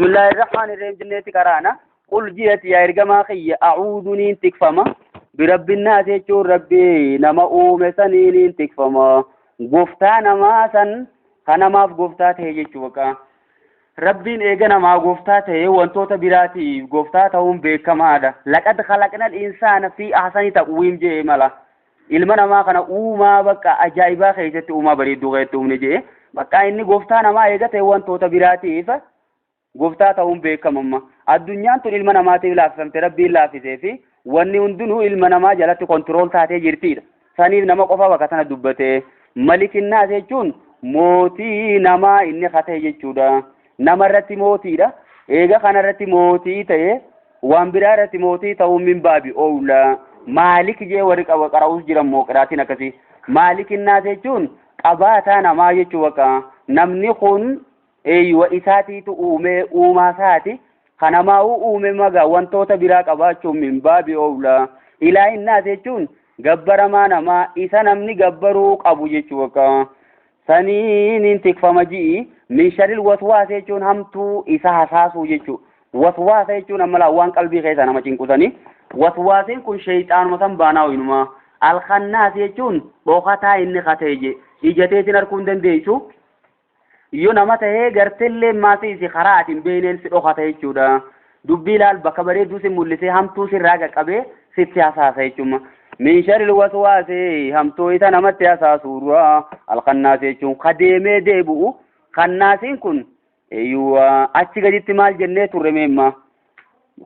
Bismillahir Rahmanir Rahiim jenneeti qaraana. Qul ji'ati yaa ergamaa kiyya a'uudhu niin tikfama. Birabbin naas jechuun rabbii nama uume sanii niin tikfama. Gooftaa namaa san kan namaaf gooftaa ta'e jechuu bakka. Rabbiin eega namaa gooftaa ta'e wantoota biraatiif gooftaa ta'uun beekamaadha. Laqad khalaqnal insaana fi ahsani taqwiim jee mala. Ilma namaa kana uumaa bakka ajaa'ibaa keessatti uumaa bareedduu keessatti uumne jee. Bakka inni gooftaa namaa eega ta'e wantoota biraatiif gooftaa ta'uun beekamamma. Addunyaan tun ilma namaatiif laaffifamte rabbiin laaffisee fi wanni hundinuu ilma namaa jalatti control taatee jirtiidha. Saniif nama qofa bakka tana dubbate. Malikinnaas jechuun mootii namaa inni katee jechuudha. Nama irratti mootiidha. Eega kana irratti mootii ta'e waan biraa irratti mootii ta'uun min baabi oowla. Maalik jee warri qara'uus jiran moo qiraatiin akkasii. Maalikinnaas jechuun qabaataa namaa jechuu bakka. Namni kun eeyyuwa isaatiitu uumee uumaa isaati. Kanamaa'uu uume magaa wantoota biraa qabaachuun min baabi oowla. Ilaahinnaas jechuun gabbaramaa namaa isa namni gabbaruu qabu jechuu bakka. Saniin hin tikfama ji'i min sharril waswaasa jechuun hamtuu isa hasaasuu jechuu. Waswaasa jechuun amma laa waan qalbii keessa nama cinqusanii. Waswaasiin kun sheeyxaanuma san baanaa hoyinuma. Alkannaas jechuun dhokataa inni katee je. Ija teetiin arguu hin dandeessu. Yoo nama tahee gartellee maasii isi karaa ati hin beeyneen si dhokata jechuudha. Dubbii laal bakka bareedduu si mul'isee hamtuu sirraa qaqqabee sitti hasaasa jechuudha. Min sharril waswaasi hamtuu isa namatti hasaasuudha. Alkannaas jechuun ka deemee deebi'u. Kannaasiin kun achi gaditti maal jennee turre meemma.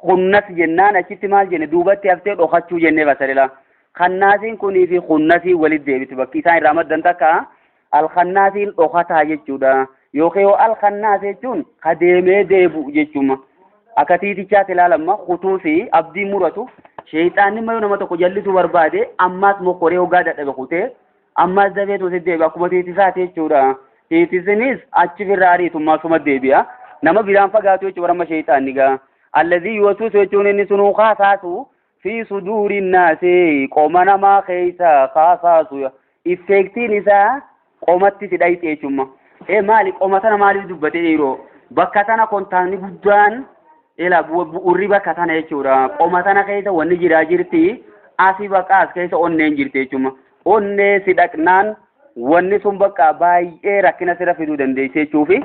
Kunnas jennaan achitti maal jenne duubatti haftee dhokachuu jennee basarila. Kannaasiin kunii fi kunnasii walitti deebiti bakki isaan irraa maddan takka alkannaasiin dhokataa jechuudha. Yookiin yoo alkannaas jechuun ka deemee deebi'u jechuudha. Akka tiitichaatti ilaalamma kutuu fi abdii muratu sheexaanni yoo nama tokko jallisuu barbaade ammaas mokkoree hoggaa dadhabe kutee ammaas dafee tuusi deebi'a akkuma tiitisaati jechuudha. Tiitisinis achi firraa ariitummaa suma deebi'a. Nama biraan fagaatu jechuudha amma sheexaanni gaa. Alladhii yuwaswisu jechuun inni sunuu kaasaasu fi suduuri naasi qoma namaa keessa kaasaasu. Effectiin isaa qomatti si dhayxe jechuudha. Maali qoma tana maaliif dubbate dhiiroo? Bakka tana kontaanni guddaan ila bu'urri bakka tana jechuudha. Qoma tana keessa wanni jiraa jirti asii bakka as keessa onneen jirti jechuudha. Onnee si dhaqnaan wanni sun bakka baay'ee rakkina sirra fiduu dandeessi jechuufi.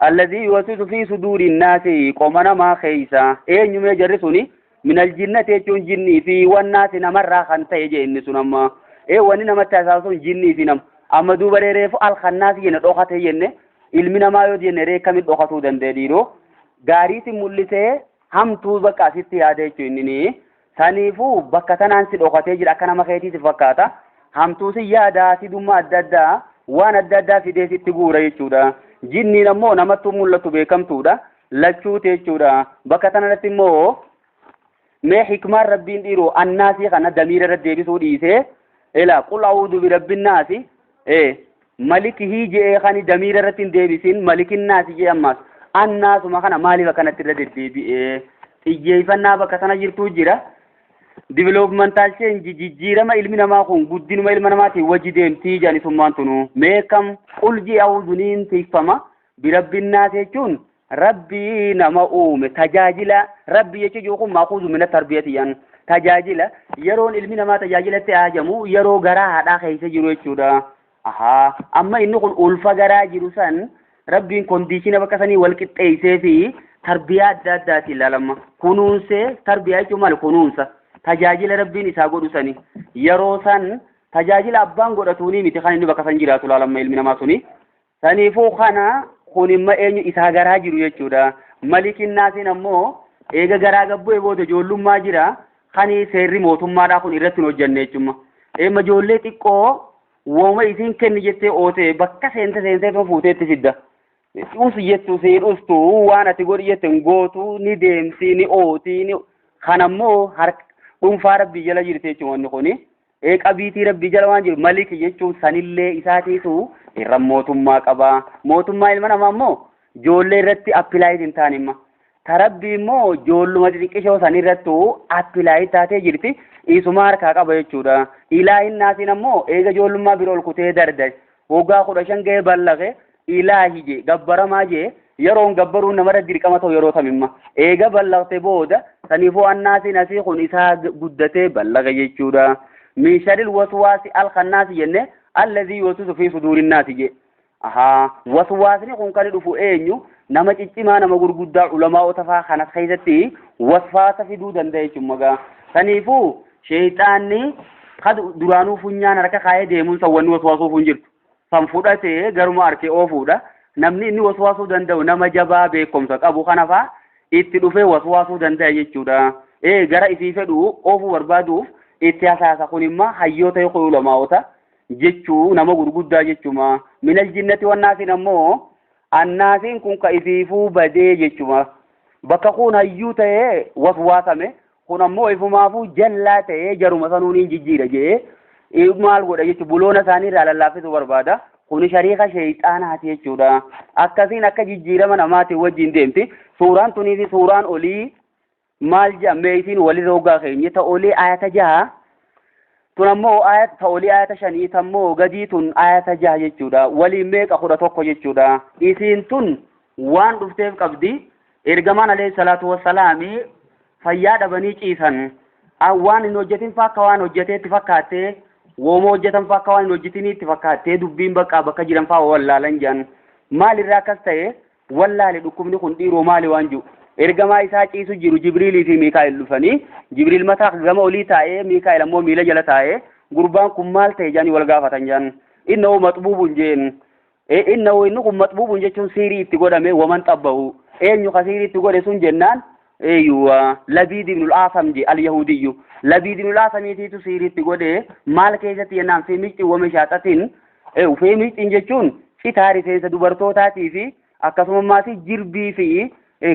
Alladhii yuwaswisu fi suduuri naasi qoma namaa keessa eenyumee jarri suni minal jinnati jechuun jinnii fi wannaasi namarraa kan ta'e jee inni sun amma. Wanni namatti haasa'u sun jinnii fi nama. Amma duuba reefu alkannaasi jenne dhokate jenne ilmi namaa yoo jenne ree akkamitti dhokatuu danda'e dhiiroo. Gaariitti mul'isee hamtuu bakka asitti yaada jechuun inni saniifuu bakka tanaan si dhokatee jira akka nama keetiiti fakkaata. Hamtuu si yaada sidummaa adda addaa waan adda addaa fidee sitti guura jechuudha. Jinniin ammoo namattuu mul'atu beekamtuudha. Lachuuti jechuudha. Bakka tanarratti immoo mee hikmaan rabbiin dhiiroo annaasii kana damiira irra deebisuu dhiisee ila qul a'uudhu birabbin naasi malikihii je'ee kani damiira irratti hin deebisin malikin naasi jee ammaas annaasuma kana maaliif akkanatti irra deddeebi'ee xiyyeeffannaa bakka tana jirtuu jira. Developmental change jijjiirama ilmi namaa kun guddinuma ilma namaatiin wajji deemtii jedhani summaan tunu mee kam qul ji'a a'uudhu tiifama birabbin naas jechuun rabbii nama uume tajaajila rabbii jechuun kun maakuuzu mina tarbiyati yan tajaajila yeroon ilmi namaa tajaajilatti hajamu yeroo garaa haadhaa keessa jiru jechuudha. Ahaa amma inni kun ulfa garaa jiru san rabbiin condition bakka sanii wal qixxeessee fi tarbiyaa adda addaatiin ilaalama. Kunuunsee tarbiyaa jechuun maali kunuunsa tajaajila rabbiin isaa godhu sani yeroo san tajaajila abbaan godhatuuni miti kan inni bakka san jiraatu ilaalama ilmi namaa suni. Saniifuu kana kun imma eenyu isaa garaa jiru jechuudha. Malikin naasiin ammoo eega garaa gabbu'ee booda ijoollummaa jira. Kan seerri mootummaadhaa kun irratti hin hojjenne jechuudha. Eemma ijoollee xiqqoo wooma isiin kenni jettee ootee bakka seente seentee fuuteetti fidda. Us jettu siin ustu waan ati godhi jette hin gootu ni deemti ni ooti ni kan ammoo harka dhuunfaa rabbii jala jirti jechuudha wanni kuni. Qabiitii rabbii jala waan jiru maliki jechuun sanillee isaatiitu irra mootummaa qaba. Mootummaa ilma namaa immoo ijoollee irratti apply hin taane imma. Tarabbii immoo ijoolluma xixiqqishoo san irrattu apply taatee jirti. Isuma harkaa qaba jechuudha. Ilaahin naasiin ammoo eega ijoollummaa bira ol kutee dardare. Waggaa 15 gahee ballaqe ilaahi jee gabbaramaa jee Yeroon gabbaruun namarra dirqama ta'u yeroo tamimma eega ballaqte booda saniifuu annaasiin asii kun isaa guddatee ballaqa jechuudha. Min sharril waswaasi alkannaasi jenne alladhii yuwaswisu fi suduurinnaasi je. Ahaa, waswaasni kun kan dhufu eenyu? Nama ciccimaa, nama gurguddaa, ulamaa'ota faa kana keessatti waswaasa fiduu danda'a jechuudha gaa. Saniifuu sheeyxaanni kad duraanuu funyaan harka kaayee deemuun san wanni waswaasuuf hin jirtu. San fudhatee garuma harkee oofuudha. Namni inni waswaasuu danda'u nama jabaa beekumsa qabu kana faa itti dhufee waswaasuu danda'a jechuudha. Ee, gara ifii fedhu oofuu barbaaduuf itti hasaasa. Kun immoo hayyoota yookiin ulamaa'ota jechuu, nama gurguddaa jechuma. Minal jinnati wannaasiin ammoo annaasiin kun ka ifiifuu badee jechuma. Bakka kun hayyuu ta'ee waswaasame, kun ammoo ifumaafuu jallaa ta'ee jaruma sanuun hin jijjiira jedhee maal godha jechuudha, buloona isaanii irraa lallaaffisuu barbaada. Kuni shariika sheeyxaanaati jechuudha. Akkasiin akka jijjiirama namaatiin wajjin deemti. Suuraan tunii fi suuraan olii maal jedhamee isiin walirra hoggaa keenye, ta olii ayata 6, tun ammoo ayata ta olii ayata 5, tammoo gadii tun ayata 6 jechuudha. Waliin meeqa? 11 jechuudha. Isiin tun waan dhufteef qabdi. Ergamaan alayhi salaatu wassalaami fayyaa dhabanii ciisan. Waan hin hojjetin fa akka waan hojjeteetti fakkaattee, wooma hojjetan fa akka waan hin hojjetiniitti fakkaattee, dubbiin bakka bakka jiran faa wallaalan jedhan. Maalirraa akkas ta'e wallaale? Dhukkubni kun dhiiroo maali waan jiru. Ergamaa isaa ciisu jiru Jibriilii fi Miikaa'el dhufanii, Jibriil mataa gama olii taa'ee, Miikaa'el ammoo miila jala taa'ee, gurbaan kun maal ta'e jedhanii wal gaafatan jedhan. Innahu maxbuubun jeen. Innahu, inni kun maxbuubun jechuun siirii itti godhame. Waman xabbahu, eenyu ka siirii itti godhe sun jennaan, eeyyuwa, Labiid ibnul Aasam je, al Yahudiyyu Labiid ibnul Aasamiitiitu siirii itti godhe. Maal keessatti jennaan, fi mishxin wa mishaaxatin. Fi mishxin jechuun citaa rifeensa dubartootaatii fi akkasuma maasii jirbii fi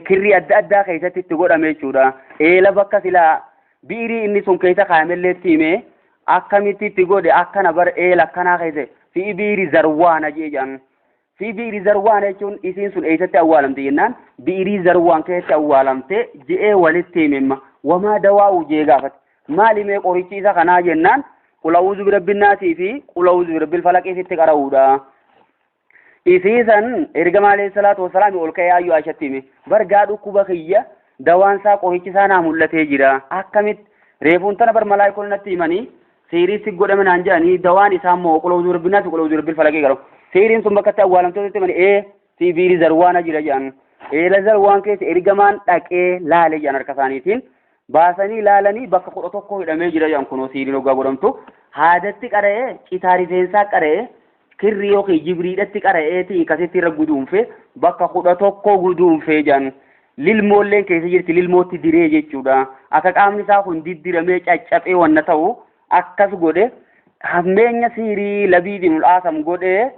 kirrii adda addaa keessatti itti godhame jechuudha. Eela bakka silaa bi'irii inni sun keessa kaayamellee itti hime. Akkamitti itti godhe? Akkana bar, eela akkanaa keessa, fi bi'iri zarwaana jee jedhan. Fi bi'iri zarwaan jechuun isiin sun eessatti awwaalamte jennaan, bi'irii zarwaan keessatti awwaalamte je'ee walitti hime. Wamaa dawaa'u jee gaafate. Maali mee qorichi isa kanaa jennaan, qul a'uuzu birabbinnaasii fi qul a'uuzu birabbil falaqiifitti qara'uudha. Isiisan ergamaa alayhi salaatu wasalaam ol ka'ee ayyuu Aishatti hime. Bargaa dhukkuba kiyya dawaan isaa, qorichi isaa naa mul'atee jira. Akkamitti? Reefuun tana bar malaayikoonni natti himanii siirii si godhame naan jedhanii, dawaan isaa immoo qul a'uuzu birabbinnaasi, qul a'uuzu birabbil falaqii garuu. Siiriin sun bakka itti awwaalamtoota himanii, ee, fi biirii zarwaana jira jedhan. Eela zarwaan keessa ergamaan dhaqee laale jedhan. Harka isaaniitiin baasanii laalanii bakka 11 hidhamee jira jedhan. Kunoo siiriin hoggaa godhamtu haadatti qara'ee, citaa rifeensaa qara'ee, kirri yookiin jibriidhatti qara'eeti akkasitti irra guduunfe, bakka 11 guduunfee jedhan. Lilmoolleen keessa jirti, lilmootti diree jechuudha. Akka qaamni isaa kun diddiramee caccabee wanna ta'u akkas godhe. Hammeenya siirii Labiid ibnul Aasam godhee,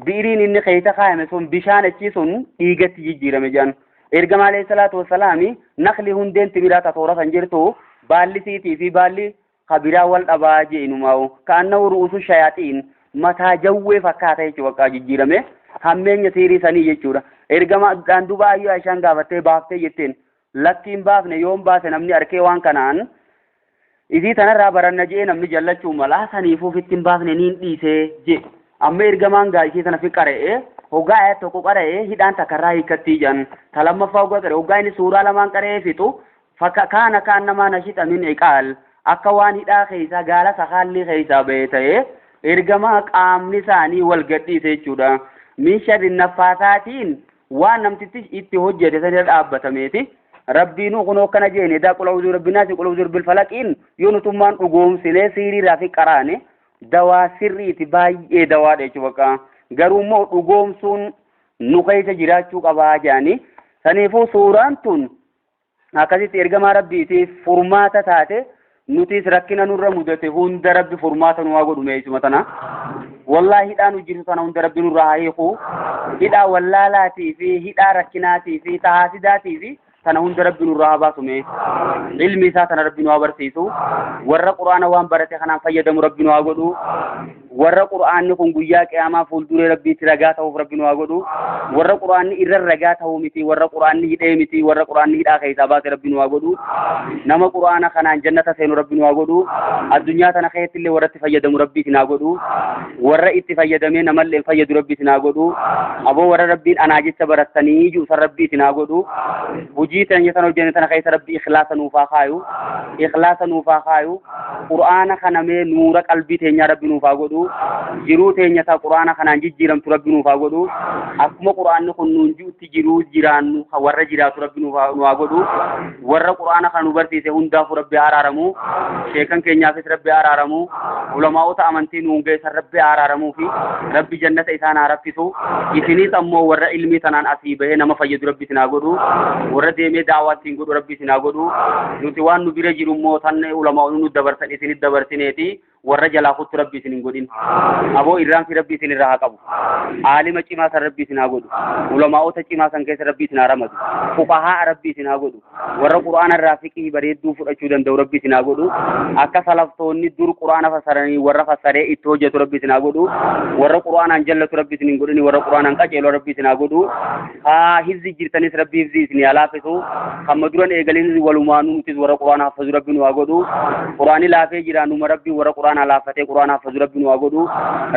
bi'iriin inni keessa kaayame sun, bishaan achii sun dhiigatti jijjiirame jedhan. Ergamaa alayhi salaatu wassalaami nakli hundeen timiraa ta toora san jirtu baalli siitii fi baalli kabiraa wal dhabaa jee, inumaa'u ka'annahu ru'usu shayaaxiin, mataa jawwee fakkaata jechuudha. Bakka jijjiirame hammeenya siirii sanii jechuudha. Ergamaadhaan duuba ayyuu Aishaan gaafattee, baaftee jetteen. Lakkiin baafne, yoon baase namni arkee waan kanaan isii tanarraa baranna jee namni jallachuu mala, saniifuu ofitti hin baafne, niin dhiisee je. Amma ergamaan gaa isii tana fi qara'ee, hoggaa ayat tokko qara'ee hidhaan takkarraa hiikkattii jedhan. Ta lammaffaa hoggaa qara'e, hoggaa inni suuraa lamaan qara'ee fixu, fakka kaana kaan namaa nashixa min iqaal, akka waan hidhaa keessaa gaala sakaallii keessaa ba'e ta'ee ergamaa qaamni isaanii wal gadhiise jechuudha. Min sharri naffaasaatiin waan namtichi itti hojjete sanirra dhaabbatameeti. Rabbiinuu kunoo akkana jeeni edaa, qul a'uudhu birabbinaasi, qul a'uudhu birabbil falaqiin yoo nutummaan dhugoomsinee siiriirraa fi qaraane dawaa sirriiti, baay'ee dawaadha jechuudha bakka. Garuu immoo dhugoomsuun nu keessa jiraachuu qabaa jedhanii. Saniifuu suuraan tun akkasitti ergamaa rabbiitiif furmaata taate. Nutis rakkina nurra mudate hunda rabbi furmaata nu haa godhu. Meesuma tana wallaahi hidhaa nu jirtu tana hunda rabbi nurraa haa hiiku. Hidhaa wallaalaatii fi hidhaa rakkinaatii fi tahaasidaatii fi tana hunda rabbi nurraa haa baasu. Mee ilmi isaa tana rabbi nu haa barsiisu. Warra quraana waan barate kanaan fayyadamu rabbi nu haa godhu. Warra qur'aanni kun guyyaa qiyaamaa fuulduree rabbiitti ragaa ta'uuf rabbi nu haa godhu. Warra qur'aanni irra ragaa ta'uu miti, warra qur'aanni hidhee miti, warra qur'aanni hidhaa keessaa baase rabbi nu haa godhu. Nama qur'aana kanaan jannata seenu rabbi nu haa godhu. Addunyaa tana keessatti illee warra itti fayyadamu rabbi isin haa godhu. Warra itti fayyadamee namallee fayyadu rabbi isin haa godhu. Aboo warra rabbiin anaa jecha barattanii jiru san rabbi isin haa godhu. Hojii teenya tan hojjenne tana keessa rabbi ikhlaasa nuuf haa kaayu. Ikhlaasa nuuf haa kaayu. Qur'aana kana mee nuura qalbii teenyaa rabbi nuuf haa godhu. Jiruu teenya ta qur'aana kanaan jijjiiramtu rabbi nuuf haa godhu. Akkuma qur'aanni kun nuun ji'utti jiruu jiraannu warra jiraatu rabbi nuuf haa godhu. Warra qur'aana kana nu barsiise hundaafuu rabbi haa araaramu. Sheekan keenyaafis rabbi haa araaramu. Ulamaa'ota amantii nuun geessan rabbi haa araaramuu fi rabbi jannata isaan haa raffisu. Isinis ammoo warra ilmii tanaan asii bahee nama fayyadu rabbi isin haa godhu. Warra deemee daawaa ittiin godhu rabbi isin haa godhu. Nuti waan nu bira jiru immoo tan ulamaa'onni nu dabarsan isinit dabarsineeti warra jalaa kuttu rabbi isin hin godhin. Aboo irraan fi rabbi isin irraa haa qabu. Aalima cimaa san rabbi isin haa godhu. Ulamaa'ota cimaa san keessa rabbi isin haa ramadu. Fuqahaa rabbi isin haa godhu. Warra qur'aana irraa fiqii bareedduu fudhachuu danda'u rabbi isin haa godhu. Akka salaftoonni dur qur'aana fassaranii warra fassaree itti hojjetu rabbi isin haa godhu. Warra qur'aanaan jallatu rabbi isin hin godhini, warra qur'aanaan qajeelu rabbi isin haa godhu. Haa hifzi jirtanis rabbi hifzi isin haa laafisu. Hamma duran eegalinis walumaanuu nutis warra qur'aana haffazu rabbi nu haa godhu. Qur'aani laafee jira numa rabbi warra qur'aana laafatee qur'aana haffazu rabbi nu haa godhu.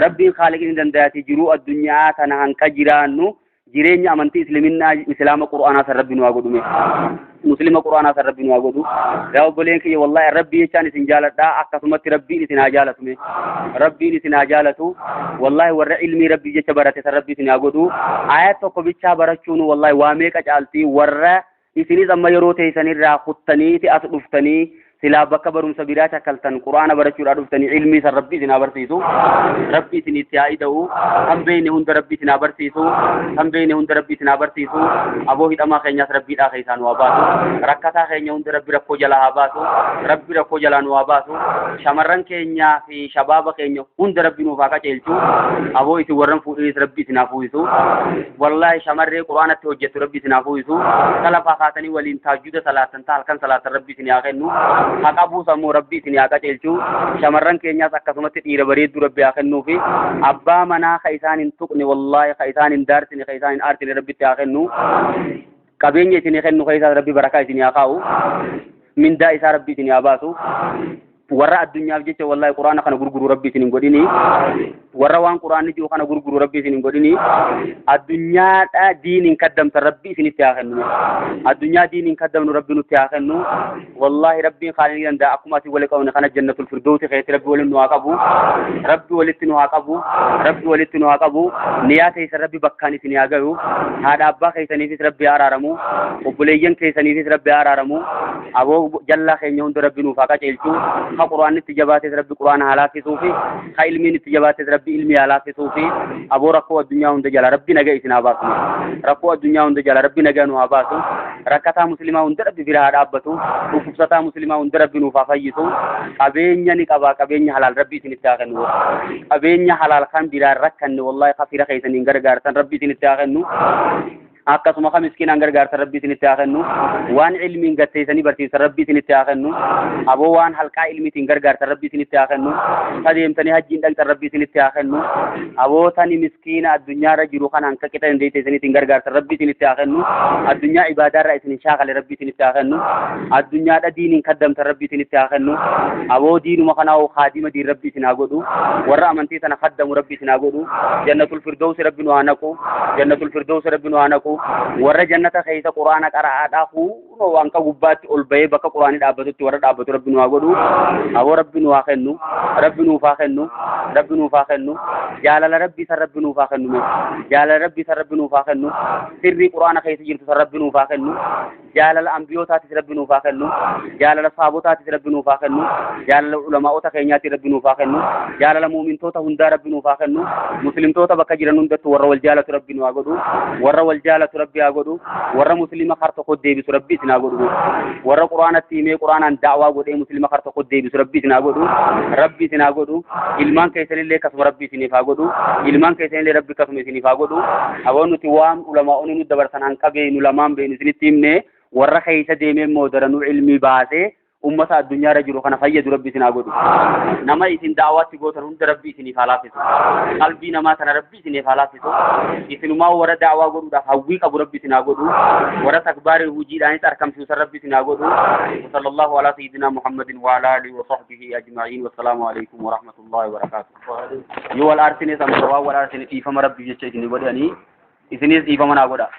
Rabbiin khaaliqni dandayaati jiruu addunyaa tana hanqa jiraannu jireenya amantii isliminnaa islaama qur'aanaa san rabbi nu haa godhu. Muslima qur'aanaa san rabbi nu haa godhu. Yaa obboleen kiyya, wallahi rabbii jechaan isin jaaladha. Akkasumatti rabbiin isin haa jaalatu me. Rabbiin isin haa jaalatu. Wallahi warra ilmii rabbii jecha barate san rabbi isin haa godhu. Ayat tokko bichaa barachuun wallahi waa meeqa caalti. Warra isinis amma yeroo teessanirraa kuttaniiti as dhuftanii silaa bakka barumsa biraa chakkaltan qur'aana barachuudhaa dhuftanii ilmii san rabbi isin haa barsiisu. Rabbi isin itti haa ida'u. Kan beekne hunda rabbi isin haa barsiisu. Kan beekne hunda rabbi isin haa barsiisu. Aboo hidhamaa keenyaas rabbiidhaa keessaa nu haa baasu. Rakkataa keenya hunda rabbi rakkoo jalaa haa baasu. Rabbi rakkoo jalaa nu haa baasu. Shamarran keenyaa fi shabaaba keenya hunda rabbi nuuf haa qajeelchu. Aboo isin warran fuudhinis rabbi isin haa fuuyisu. Wallaahi shamarree qur'aanatti hojjettu rabbi isin haa fuuyisu. Salafaa kaatanii waliin taajjuda salaatan ta'a halkan salaatan rabbi isin haa kennu. Haa qabuus ammoo rabbi isin haa qajeelchu. Shamarran keenyaas akkasumatti dhiira bareedduu rabbi haa kennuufi. Abbaa manaa ka isaan hin tuqne, wallaahi ka isaan hin daarsine, ka isaan hin aarsine rabbitti haa kennu. Qabeenya isinii kennu keessaas rabbi barakaa isinii haa kaa'u. Mindaa isaa rabbi isinii haa baasu. Warra addunyaaf jecha wallahi qur'aana kana gurguru rabbi isin hin godhini. Warra waan qur'aanni jiru kana gurguru rabbi isin hin godhini. Addunyaadha diiniin kaddamtan rabbi isinitti haa kennu. Addunyaa diiniin kaddamnu rabbi nutti haa kennu. Wallahi rabbiin khaalini danda'a akkuma asii wali qabne kana jannatul firdawsi keessatti rabbi waliin nu haa qabu. Rabbi walitti nu haa qabu. Rabbi walitti nu haa qabu. Niyaa teessan rabbi bakkaan isin haa gayu. Haadha abbaa keessaniifis rabbi haa araaramu. Obboleeyyan keessaniifis rabbi haa araaramu. Aboo jallaa keenya hunda rabbi nuuf haa qajeelchu. Ka qur'aanni itti jabaates rabbi qur'aana haa laaffisuufi. Ka ilmiin itti jabaates rabbi ilmii haa laaffisuufi. Aboo rakkoo addunyaa hunda jala rabbi naga isin haa baasu. Rakkoo addunyaa hunda jala rabbi naga nu haa baasu. Rakkataa muslimaa hunda rabbi bira haa dhaabbatu. Dhukkubsataa muslimaa hunda rabbi nuuf haa fayyisu. Qabeenya ni qabaa, qabeenya halaal rabbi isinitti haa kennu. Qabeenya halaal kan biraan rakkanne wallahi ka fira keessaniin gargaartan rabbi isinitti haa kennu. Akkasuma ka miskiinaan gargaartan rabbi isinitti haa kennu. Waan ilmiin gatteessanii barsiisan rabbi isinitti haa kennu. Aboo waan halqaa ilmiitiin gargaartan rabbi isinitti haa kennu. Ta deemtanii hajjiin dhaqxan rabbi isinitti haa kennu. Aboo tani miskiina addunyaarra jiru kan hanka qixa dandeessaniitiin gargaartan rabbi isinitti haa kennu. Addunyaa ibaadaarraa isin hin shaakale rabbi isinitti haa kennu. Addunyaadha diiniin kaddamtan rabbi isinitti haa kennu. Aboo diinuma kanaa hoo kaadima diin rabbi isin haa godhu. Warra amantii tana kaddamu rabbi isin haa godhu. Jannatul firdawsi rabbi nu haa naqu. Jannatul firdawsi rabbi nu haa naqu. Warra jannata keessa quraana qara'aadhaa kunoo waan ka gubbaatti ol bahee bakka quraanni dhaabbatutti warra dhaabbatu rabbi nu haa godhu. Aboo rabbi nu haa kennu. Rabbi nuuf haa kennu. Rabbi nuuf haa kennu. Jaalala rabbi san rabbi nuuf haa kennu. Jaalala rabbi san rabbi nuuf haa kennu. Sirrii quraana keessa jirtu san rabbi nuuf haa kennu. Jaalala ambiyyootaatis rabbi nuuf haa kennu. Jaalala saabotaatis rabbi nuuf haa kennu. Jaalala ulamaa'ota keenyaatti rabbi nuuf haa kennu. Jaalala muumintoota hundaa rabbi nuuf haa kennu. Muslimtoota bakka jiran hundattuu warra wal jaalatu rabbi nu haa godhu. Warra wal jaalatu rabbi haa godhu. Warra muslima kar tokko deebisu rabbi isin haa godhu. Warra quraanatti himee quraanaan da'waa godhee muslima kar tokko deebisu rabbi isin haa godhu. Rabbi isin haa godhu. Ilmaan keessanillee akkasuma rabbi isiniif haa godhu. Ilmaan keessanillee rabbi akkasuma isiniif haa godhu. Aboo nuti waan ulamaa'onni nu dabarsan hanqa beeynu lamaan beeynu isinitti himne. Warra keessa deemee immoo daranuu ilmii baasee Ummata addunyaarra jiru kana fayyadu Rabbi isin haa godhu. Nama isin da'awaatti gootan hunda Rabbi isiniif haa laaffisu. Qalbii namaa tana Rabbi isiniif haa laaffisu. Isinumaa warra da'awaa godhuudhaaf hawwii qabu Rabbi isin haa godhu. Warra takbaarii hojiidhaanis argamsiisan Rabbi isin haa godhu. Sallallahu ala sayyidina Muhammadin wa ala alihi wa sahbihi ajma'in. Wassalaamu alaikum wa rahmatullahi wa barakatuh. Yoo wal aarsines amma waan wal aarsine dhiifama Rabbi jecha isinii godhanii isinis dhiifama naa godha.